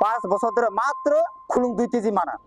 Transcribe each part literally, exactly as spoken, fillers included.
Pas bosor dhore matro khulung dui kg mana.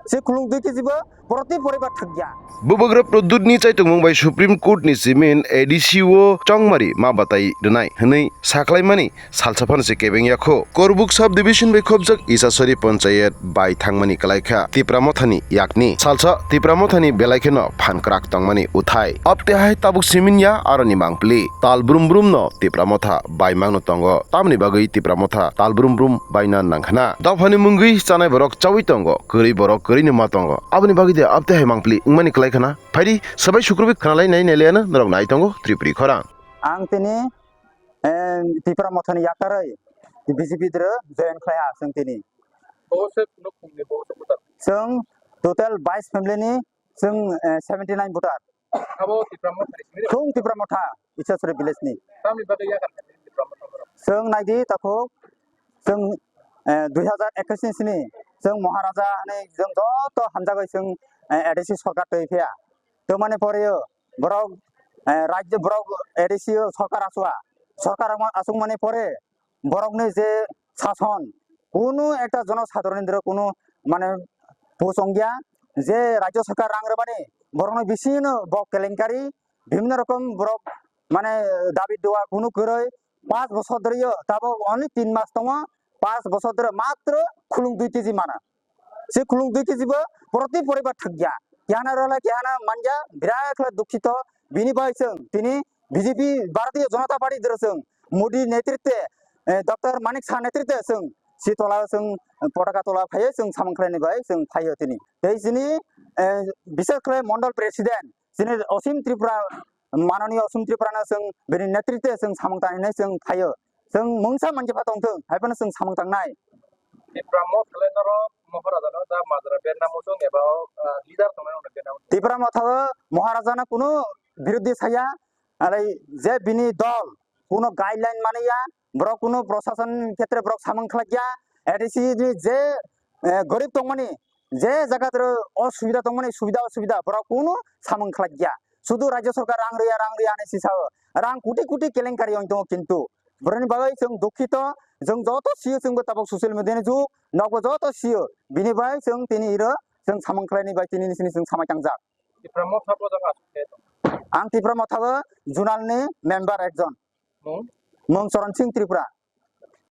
Se khulung dui kg bo proti poribar thakya. Bubagra Pradyut ni chaitongmung bai Supreme Court ni simin A D C o chongmari ma batai rwnai hwnwi saklaimani salsa phano se kebeng yakho. Korbuk sub division bai khobjak Isasori panchayat bai thangmani kwlaikha Tipra Mothani yakni. Salsa Tipra Mothani belai kheno phan kwrak tongmani uthai. Abte hai tabuk simin ya aroni mangpili. Tal brum brum no Tipra Motha bai mangno tongo. Tamni bagwi Tipra Motha tal brum brum baina nangkhana. Dophani mungwi chanai borok chawi tongo, kwrwi borok kwrwini ma tongo. Aboni bagwi de abte hai mangpili wngmani kwlai khana. Phaidi sabai sukrubwi khanalai nai nai laiano norok nai tongo Tripuri khorang. Ang tini, em, Tipra Mothani yakarwi B J P dro join khlai ha chwng tini. Bo se kuno khungni bo se buta. Chwng total bais family ni chwng, eh, seventy nine voter. Abo Tipra Motha ni simi. Khung Tipra Motha, Isasori village ni. Tamni bagwi yakarwi Tipra Motha borok. Chwng naidi takhuk, chwng, eh, dui hazar ekwis ni sini, chwng Maharaja hani chwng joto hamjagwi chwng, eh, A D C sorkar twi phiya. Twmani pore borok, eh, rajyo borok A D C o sorkar aswa. Sorkar aswk mani pore borokni je sason, kunu ekta jonosadharon ni doro kunu mane pus ongya, je rajyo sarkar rang rwmani borokno bisingno bo kelenkari, bibhinno rokom borok mane dabi duwa kunu kwrwi, pas bosor dhoriyo tabok only tin mas tongo, pas bosor dhore matro khulung dui kg mana. Se khulung dui kg bo proti poribar thakya. Kehana rwla kehana manya, birat khe dukhito. Bini bai chwng tini B J P, Bharatiya Janata Party dro chwng Modi netritwe, eh, Doctor Manik Saha netritwe chwng si tola chwng potaka tola phaiwi chwng samung khlaini bai chwng phaio tini. Tei chini, eh, bishes khlai Mondol President chini Osim Tripura, Mananiya Osim Tripura no chwng bini netritwe chwng samung tangnai chwng phaio. Chwng mungsa manjepha tongthwng, hai phano chwng samung tangnai. Tipra Motha le norok Maharaja no da majra berna muchung eba, ah, leader tongnai rok no berna muchung. Tipra Motha o Maharaja no kunu birodhi saya, alai je bini dol kunu guideline maniya, borok kunu prosason khetre borok samung khlaiya, A D C ni je, eh, gorib tongmani, je jaga doro osubida tongmani, subida osubida borok kunu samung khlaiya. Sudu rajyo sarkar rang riya, rang riya hinwi sisao. Rang koti koti kelenkari wng tongo kintu. Boroni bagwi chwng dukhito, chwng joto sio chwngbo tabok social media ni jug, nokbo joto sio. Bini bai chwng tini iro chwng samung khlaini bai tini nisini chwng samai tangjak. Tipra Motha bo jaga aswk khe tong. Ang Tipra Motha o zonal ni member ekjon. Mung? Mung Charan Singh Tripura.